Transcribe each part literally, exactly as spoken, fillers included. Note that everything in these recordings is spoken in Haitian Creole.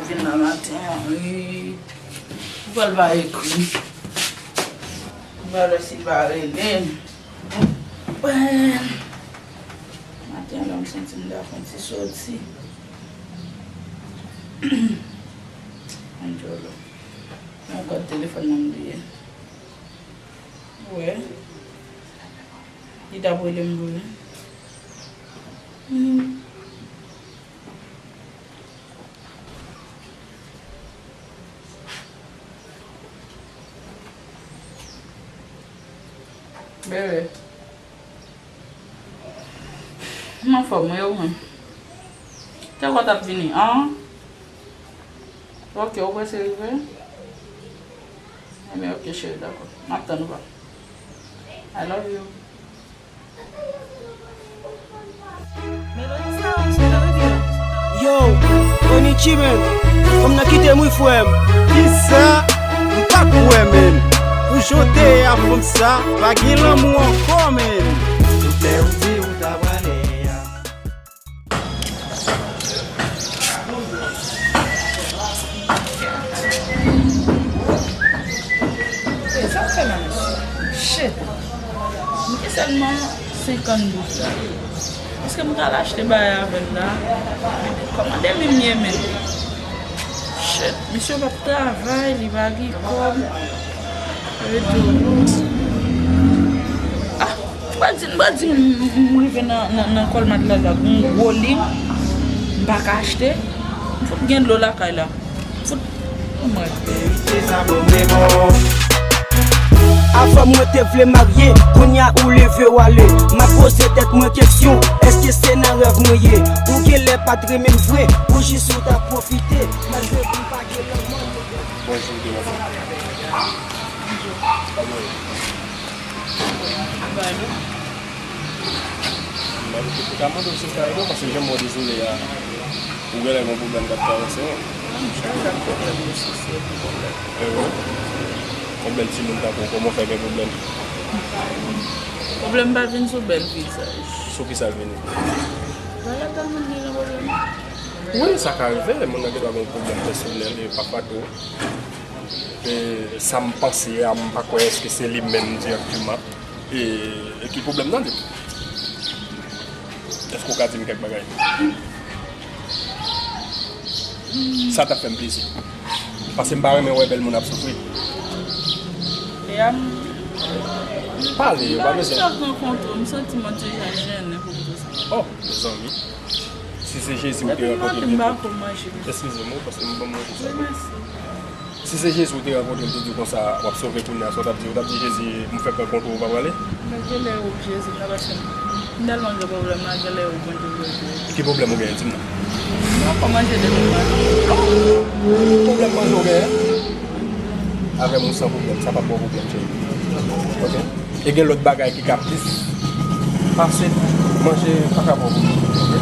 Vin nan maten an, wi. Ou pral va ekri. Ou pral wè si l va rele m. Bon. Maten an, la, m santi m ta fè yon ti soti. Anjolo. Yon kòd telefòn nan m bliye. Wè. Li t ap rele m vre. Hmm. Bebe. M anfòm, wi, ou menm? Te kwè w t ap vini, an? Ok, ou prese rive? Enben, ok, cheri, dakò. M ap tann ou, pa. I love you. Yo, Onichi menm, fanm nan kite m wi frè m. Kisa? M pa kwè menm. Pou jan w te ye a fanm sa, pa gen lanmou ankò menm. Tout lè ou di ou ta prale a. Hey, sa fè la, mesye. Shit. M gen sèlman senkanndouz la. Èske m ka al achte bagay avè l la? Kòman de limyè, men? Shit, misye p ap travay, li pa gen kòb. Eto. Ah, m pral di, m pral di, m, m, m rive nan, nan, nan Colmart la, la, gon gwo liy, m pa ka achte. M fout gen dlo lakay la. Fout mwen. Avan mwen te vle marye, kounye a ou leve w ale. M ap poze tèt mwen kesyon, èske se nan rèv mwen ye? Ou genlè pa t renmen m vre, ou jis ou t ap pwofite. Malgre m pa gen lanmou. Bonjou, Delanfò. Kòman w ye? Anba nou. Anba nou, ou ka mande w si m ka ede w, paske jan m wè w dezole a, ou genlè gen yon pwoblèm k ap travèse w. Non, m chanje ak pwoblèm, mesye, se pwoblèm. Ehe. Yon bèl timoun tankou w, kòman w fè gen pwoblèm? Pwoblèm pa vin sou bèl vizaj. Sou kisa l vini? Vwala, tèlman gen pwoblèm. Wi, sa ka rive, moun nan gen dwa gen yon pwoblèm pèsonèl, e pafwa tou. E sa m panse a, m pa kwè èske se li menm dirèkteman. E, e ki pwoblèm nan li? Èske w ka di m kèk bagay? Sa t ap fè m plezi. Paske m pa renmen wè bèl moun ap soufri. E a m... Pale, yo pa bezwen. Depi m rankontre w, m santi m deja jennen pou m di sa. Oh, mezanmi. Si se Jezi ou te rankontre l, m pa ko manje. Eskize m, wi, paske m ban manje sa. Wi, mèsi. Si se Jezi ou te rankontre l, te di w konsa, w ap sove kounye a, sa w t ap di? Ou t ap di Jezi, m fèk rankontre w, ou pa prale? Men genlè ou Jezi ka pase m. M tèlman gen pwoblèm la, genlè ou Bondye vre vre. Ki pwoblèm ou genyen, di m non? M pa ko manje depi maten. Pwoblèm manje ou genyen? Avè m ou san pwoblèm, sa p ap ba w pwoblèm, cheri. Ok? E gen lòt bagay ki ka plis pase manje pa ka ba w pwoblèm. Ok?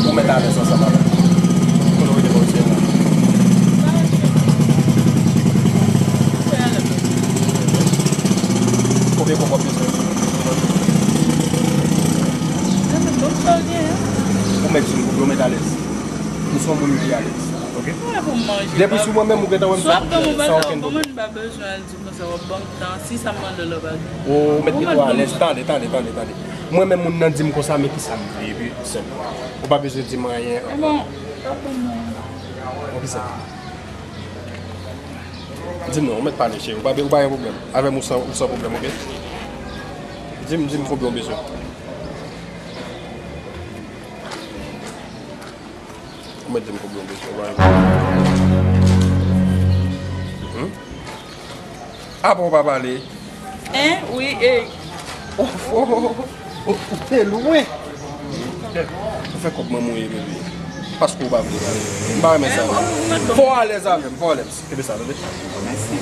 Ou mèt alèz ansanm avè m. Kote w rete bò isit la? Konbyen kòb w ap bezwen? Ou mèt di m, ou mèt alèz. Ou se yon moun ki alèz. Ok? Depi sou mwen menm, ou gentan wè m sa. Sa okenn pwoblèm. Ou pa bezwen al di konsa, w ap ban m tan. Si sa m mande w la, w pa gen. Ou mèt kite w alèz. Tande, tande, tande, tande. Mwen menm, moun nan di m konsa, men kisa m vle, epi sèl. Ou pa bezwen di m anyen ankò. Ebyen, pa pou mwen. Bon, kisa? Di m non, ou mèt pale, cheri. Ou pa, ou pa gen pwoblèm. Avè m, ou san, ou san pwoblèm, ok? Di m, di m konbyen w bezwen. Ou mèt di m konbyen w bezwen, ou pa gen pwoblèm. Hmm? Apa w pa pale? Hein? Wi, e. Oh, oh, oh, oh, ou te lwen. Ou fè kòb manman w ye, bebe. Paske w pa vle pale. M pa renmen sa. Fò w alèz avè m, fò w alèz. Kenbe sa, tande. Mèsi.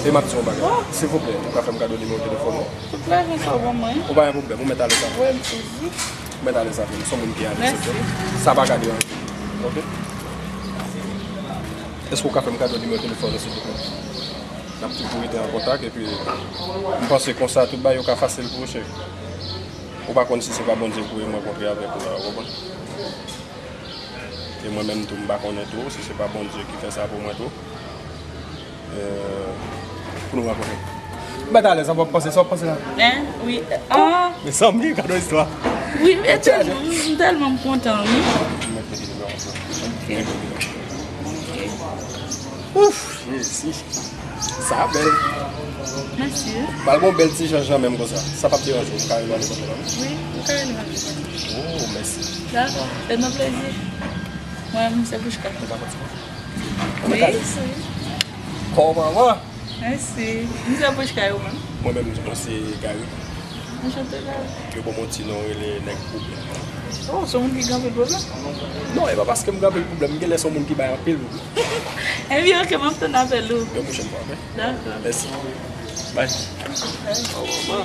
E m ap di w yon bagay. Silvouplè, ou ka fè m kado nimewo telefòn ou? Tout lajan sa w ban mwen. Ou pa gen pwoblèm, ou mèt alèz avè m. Wi, m sezi. Ou mèt alèz avè m, se yon moun ki alèz, ok? Mèsi. Sa pa ka deranje m, ok? Èske w ka fè m kado nimewo telefòn ou, silvouplè? N ap toujou rete an kontak, epi m panse konsa, tout bagay yo ka fasil pou ou, cheri. Ou pa konn si se pa Bondye ki voye m rankontre avèk ou la, ou konprann? E mwen menm tou, m pa konnen tou, si se pa Bondye ki fè sa pou mwen tou. Euh, pou nou rankontre. M pa t alèz, sa w ap panse, sa w ap panse la? Hein? Wi. Ah! Mezanmi, gade yon istwa. Wi, e tèlman, m tèlman kontan, wi. M mèt mete nimewo w la. Ok. Ok. Ouf, mèsi. Sa bèl. Mèsi. Pral gon bèl ti janjan menm konsa. Sa p ap deranje w, ou ka rele w a nenpòt lè. Wi, ou ka rele m a nenpòt lè. Oh, mèsi. Dakò, fè nou plezi. Mwen, se Pouchka. Wi, wi. Kòman, man? Mèsi. Misye Pouchka, ou menm? Mwen menm, mwen se Gary. Anchante, Gary. Yo ban m yon ti non, rele nèg pwoblèm. Oh, se yon moun ki gen anpil pwoblèm? Non, e pa paske m gen anpil pwoblèm, m genlè se yon moun ki bay anpil pwoblèm. Ebyen, ok, m ap tann apèl ou. Yon pwochèn fwa, ok? Dakò. Mèsi. Bye. Bye.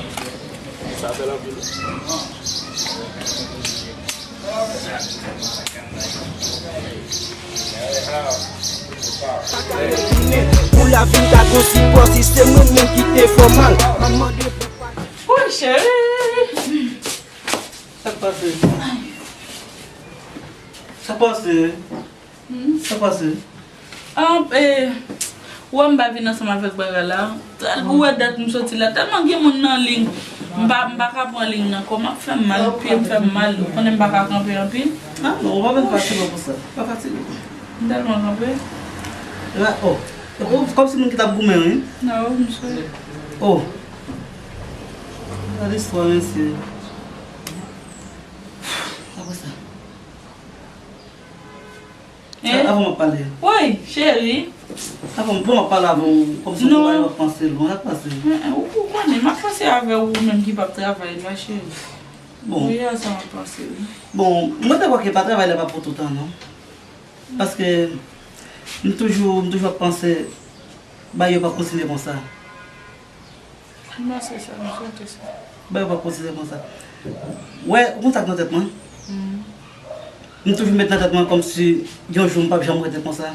Sa bèl anpil. Pou lavi m ta gon sipò, si se mwen menm ki te fè w mal, m ap mande pou pa. Wi, cheri. Sa k pase? Sa k pase? Hmm? Sa k pase? Ah, eh, ou wè m pa vin ansanm avèk bagay la. Tèl, ou wè dat m soti la. Tèlman gen moun nan liy. M pa, m pa ka pran liy nan kò. M ap fè m mal, pye m fè m mal. Ou konnen m pa ka kanpe anpil. Ah non, ou pa bezwen fatige pou sa. Pa fatige. M tèlman kanpe. La, oh. Oh, kòmsi moun ki t ap goumen, wi. Non, misye. Oh. Gade istwa, mesye. Apre sa. Hein? Avan m ap pale. Woy, cheri. Avan, bon, m ap pale avè w, kòmsi w pa panse lwen, sa k pase? Hein, hein, ou, ou konnen, m ap panse avè w, ou menm ki p ap travay la, cheri. Bon. Wi, a sa m ap panse, wi. Bon, mwen te kwè ke pa travay la pa pou toutan, non. Paske m toujou, m toujou ap panse, bagay yo p ap kontinye konsa. M panse sa, m swete sa. Bagay yo p ap kontinye konsa. Wè, ou konn sa k nan tèt mwen? Hmm. M toujou met nan tèt mwen kòmsi yon jou m p ap janm rete konsa.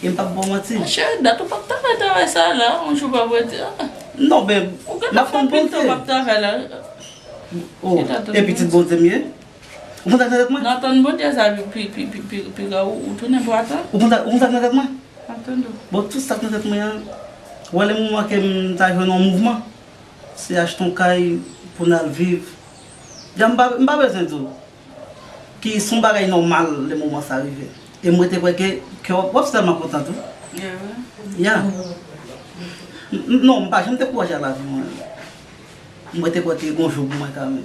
E m p ap ba w manti. Cheri, dat ou p ap travay travay sa la, yon jou w p ap rete. Ah. Non, ben, m ap tann Bondye. Ou gentan fè anpil tan w p ap travay la. Oh, e pitit Bondye m ye? Ou konn sa k nan tèt mwen? Nan tann Bondye sa pi, pi, pi, pi, pi, pi gran, ou, ou tounen pou atann. Ou konn sa, ou konn sa k nan tèt mwen? Ap tande w. Bon, tout sa k nan tèt mwen an, ou wè le moman ke m ta jwenn yon mouvman, se achte yon kay pou n al viv. Ya, m pa, m pa bezwen di w. Ki se yon bagay nòmal le moman sa rive. E mwen te kwè ke, ke w ap, w ap tèlman kontan tou. Ya, wi. Ya. M, m, non, m pa janm dekouraje ak lavi mwen. Mwen te kwè ke gon jou pou mwen kanmenm.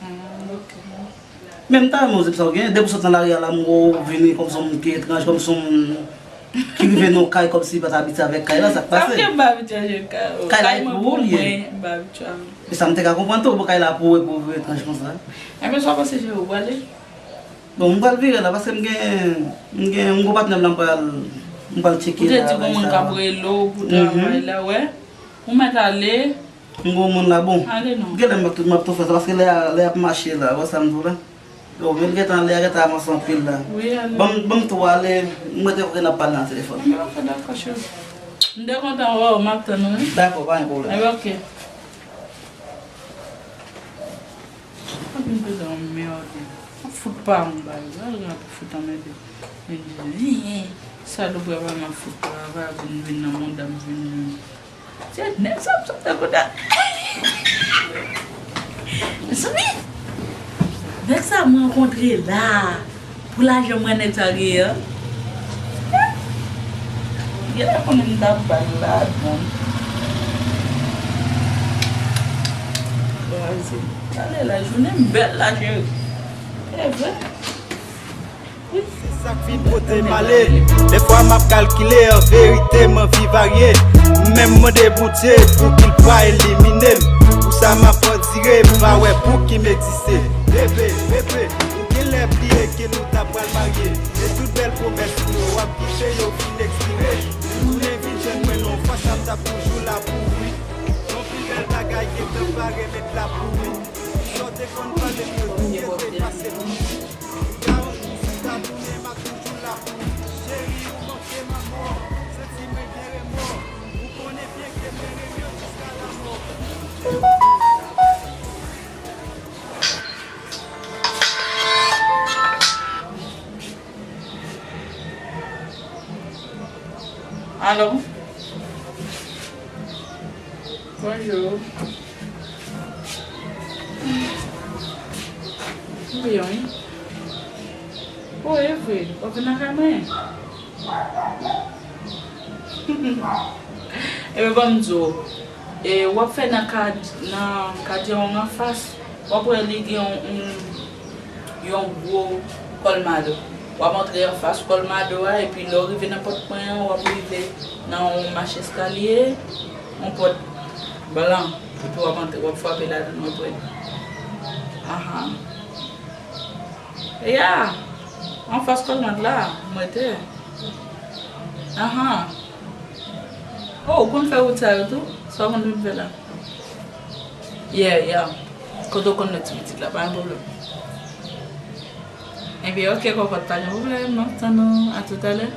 Hmm, ok. Men m ta renmen w di m sa w gen, depi w sot nan lari a la, m wè w vini kòmsi yon moun ki etranj, kòmsi yon moun ki rive nan yon kay, kòmsi li pa t abitye avèk kay la, sa k pase? Sa m gen, m pa abitye avèk kay, oh, kay la e pou ou l ye. Mwen, m pa abitye avèk. E sa m te ka konprann tou, bon, kay la pou ou e pou ou etranj konsa. Enben, sa w panse, Jero, ou prale? Bon, m pral vire la, paske m gen, m gen, m gon patnè m la, m pral, m pral tcheke la. Ou te di gon moun k ap rele w pou travay la, wè. Ou mèt ale. M gon moun la, bon. Ale non. Genlè m ap tou, m ap tou fè sa, paske lè a, lè y ap mache la, wè sa m di w la. Yo, men gentan, lè a gentan avanse anpil la. Wi, ale. Ban m, ban m tou ale, m rete kote n ap pale nan telefòn. Enben, ok, dakò, cheri. M te kontan wè w, m ap tann ou, wi. Dakò, pa gen pwoblèm. Enben, ok. Anpil bezwen anmède. M ap fout pa yon bagay. Gade jan ap fout anmède. Men di, salopri a pa m ap fout travay pou m vin nan mond la, m vin Se nèg sa m sot nan kouda. Mezanmi, nèg sa m rankontre la. Pou lajan mwen nèg sa genyen an. Genlè konnen m t ap ba l lajan. Kraze. Talè la jounen m bèl la cheri. E vre. Se sa k vin pote m ale. Dèfwa m ap kalkile, an verite m anvi varye. M menm mande Bondye pou ki l pa elimine m. Pou sa m ap andire, m pa wè pou ki m egziste. Bebe, bebe, ou genlè bliye ke nou ta pral marye. E tout bèl pwomès nou yo w ap kite yo fin ekspire. Tounen vin jwenn mwen non, fwa sa m t ap toujou la pou ou wi. Gon pil bèl bagay gentan pare met la pou ou wi. Sa w te konn pale m yo, tout rete pase pou ou. Alo. Bonjou. M byen, wi. O, e vre, w ap vin lakay mwen? Ebyen, ban m di w, e, w ap fè nan kad, nan Kadjewong anfas, w ap wè li gen yon, yon, yon gwo Colmado. W ap antre anfas Colmado a, epi lè w rive nan pòt mwen an, w ap rive nan yon mach eskalye, yon pòt blan, epi w ap antre, w ap frape ladan, w ap wè. Ahan. Ya, anfas Colmado la, mwen te. Ahan. Oh, ou konn fè wout sa yo tou? Sa w konn vin fè la? Yeah, yeah. Kote w konn nan ti pitit la, pa gen pwoblèm. Ebyen, oke, kòkòt, pa gen pwoblèm. M ap tann ou. A toutalè.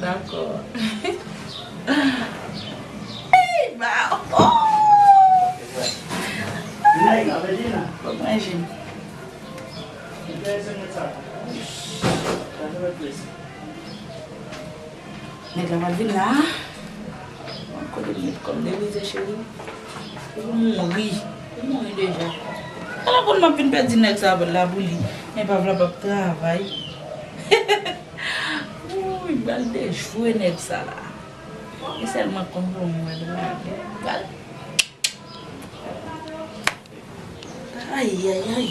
Dakò. Ey, ba, oh! Ay, fòk manje. Nèg la pral vin la. Kote m met kò m devize, cheri? Ou mouri. Ou mouri deja. Ala pou m ap vin pèdi nèg sa la pou li. Men pa vle p ap travay. Wouy, m pral dejwe nèg sa la. E sèl mwen k konn pou m wè l. Pral Ay, ay, ay.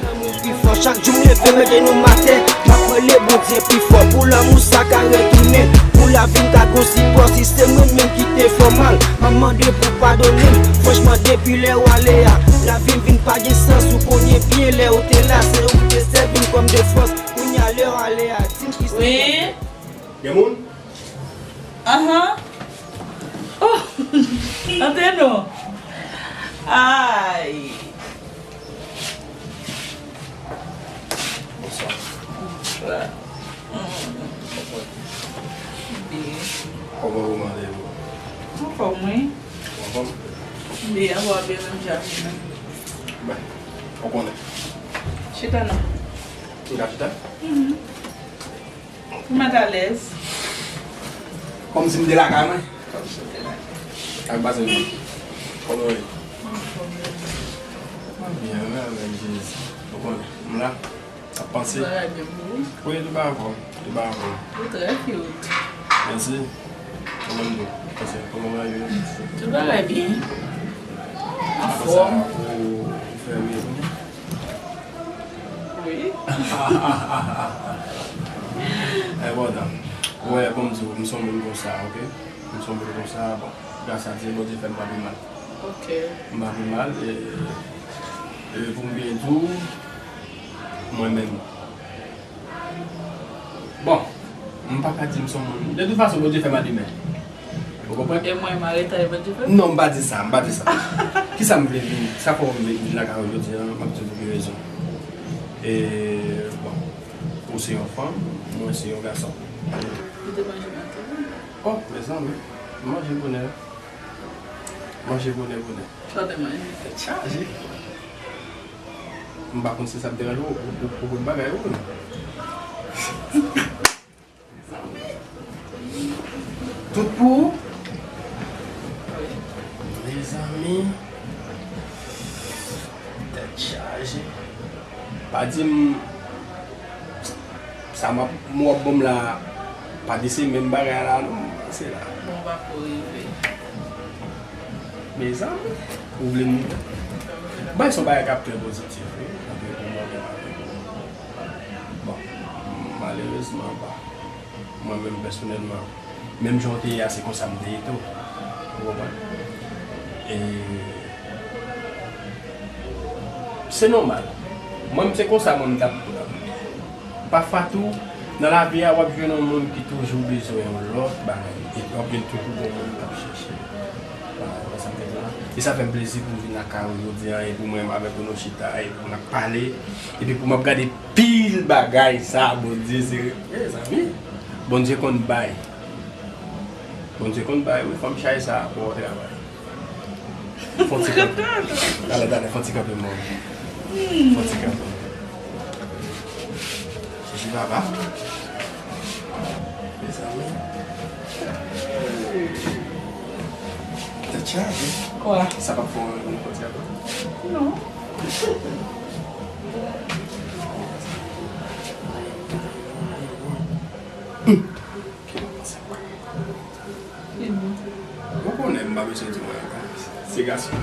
Lanmou pi fò, chak jou m leve, m ede nou maten. M ap rele Bondye pi fò pou lanmou sa ka retounen. Pou lavi m ta gon sipò, si se mwen menm ki te fè w mal. M ap mande pou padone m. Franchman, depi lè w ale a, lavi m vin pa gen sans. Ou konnen byen lè w te la, se ou ki te sèvi m kòm defans. Kounye a lè w ale a, di m ki se. Wi. Gen moun? Ahan. Oh! Antre non. Ay. Bonswa. Bonswa. Mm. Byen. Kòman ou mande yo? Anfòm, wi. Anfòm? Byen, anfòm, byen, menm jan. Ben, ou konnen. Chita non. M ka chita? Mhm. Ou mèt alèz. Kòmsi m te lakay mwen. Kòmsi w te lakay. Ak pase nou. Kòman w ye? Anfòm, byen. Byen, mèsi, Jezi. Ou konnen, m la. Ap panse. Tout bagay byen pou ou? Wi, tout bagay anfòm. Tout bagay anfòm. Ou trè cute. Mèsi. Ou menm tou. Panse, kòman bagay yo? Tout bagay byen. Apre sa, anfòm. Ou, ou fèmen kounye a? Wi. Enpòtan. Wè, ban m di w, m se yon moun konsa, oke? M se yon moun konsa, bon, gras a Dye, Bondye fè m pa pi mal. Oke. M pa pi mal, e, e pou m byen di w, mwen menm. Bon, m pa ka di m se yon moun. De tout fason, Bondye fè m a de men. Ou konprann? E mwen, m a rete avèk Bondye fè? Non, m pa di sa, m pa di sa. Kisa m vle vin? Sa fè m vle vin lakay ou jodi a, m ap di w pou ki rezon. E, bon, ou se yon fanm, mwen se yon gason. Ou te manje maten? Oh, mezanmi, m manje bonè. Manje bonè, bonè. Sa w te manje? Tèt chaje. M pa konn si sa ap deranje w, ou, ou, ou konn bagay ou menm. Tout pou ou? Mezanmi, tèt chaje. Pa di m sa m ap, m w ap ban m la, pa di se menm bagay la non, se la. Bon, w pa ko rive. Mezanmi, ou vle m bay se yon bagay k ap trè pozitif, wi. Antre pou mwen menm avèk ou. Bon, malerezman, pa. Mwen menm pèsonèlman, menm jan w te ye a, se konsa m te ye tou. Ou konprann? E se nòmal. Mwen menm se konsa mwen m t ap, pafwa tou, nan lavi a, w ap jwenn yon moun ki toujou bezwen yon lòt bagay. Epi w ap jwenn toujou yon moun k ap chèche. Ou konprann sa m vle di la? E sa fè m plezi pou m vin lakay ou jodi a, e pou mwen menm avèk ou nou chita, e pou n ap pale, epi pou m ap gade pil bagay sa, Bondye se, mezanmi, Bondye konn bay. Bondye konn bay, wi, fanm chay sa, bon travay. Fon ti kanpe. Talè, talè, fon ti kanpe, mwen. Fon ti kanpe. Jezi papa. Mezanmi. Chaje. Kwa? Sa p ap fè w nenpòt sa. Non. Ou konnen m pa bezwen di w anyen. Se gason.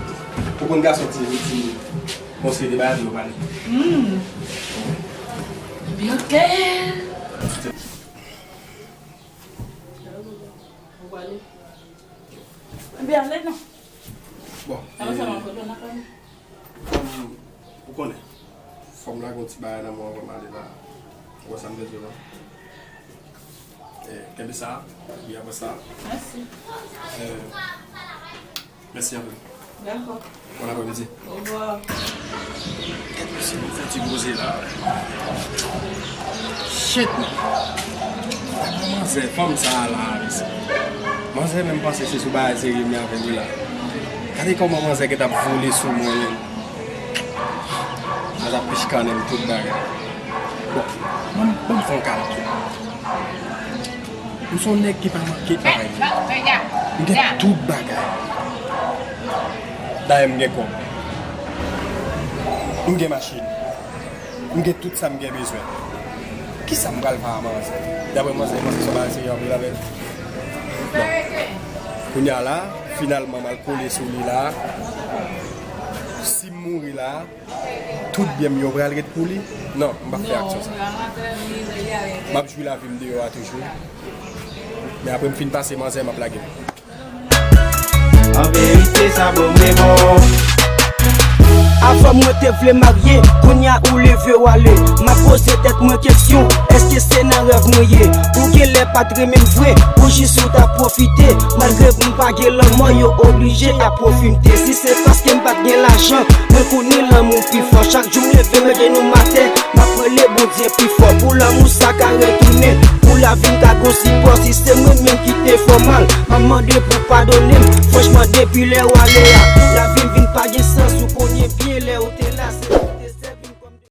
Ou konn gason ti, ti, konseye de bagay yo pale. Hmm. Byote. Ou pale? Ebyen, ale non. Bon, kòm ou konnen, fò m lage yon ti bagay nan men w anvan m ale la. Ou wè sa m bezwen la? Eh, kenbe sa, epi apre sa. Mèsi. Eh, mèsi anpil. Dakò. Bon aprèmidi. Ovwa. Gad yon seri de ti koze la. Shit, man. Gade manzè, fanm sa a la, mesye. Manzè menm panse se sou bagay serye m li avè m wi la. Gade kòman manzè gentan ap vole sou mwen menm. Manzè ap pichkannen m tout bagay. Bon, ban m, ban m fè yon kalkil. M se yon nèg ki pa manke anyen. M gen tout bagay. Dayè m gen kòb. M gen machin. M gen tout sa m gen bezwen. Kisa m pral fè a manzè? Daprè manzè, manzè se yon bagay serye anpil avè l. Bon. Kounye a la, finalman, m al kole sou li la. Si m mouri la, tout byen m yo pral ret pou li? Non, m p ap fè aksyon sa. M ap jwi lavi m deyò a toujou. Men apre m fin pase manzè, m ap lage l. An verite, sa bon, mwen bon. Avan mwen te vle marye, kounye a ou leve w ale. M ap poze tèt mwen keksyon, èske se nan rèv mwen ye? Ou genlè pa t renmen m vre, ou jis ou t ap pwofite. Malgre m pa gen lanmò, yo oblije ap pwofite. Si se paske m pa t gen lajan, mwen konnen lanmou pi fò. Chak jou m leve, m genou m atè, m ap rele Bondye pi fò. Pou lanmou sa ka retounen, pou lavi m ka gon sipò. Si se mwen menm ki te fè w mal, m ap mande pou w padone m. Franchman, depi lè w ale a, lavi m vin pa gen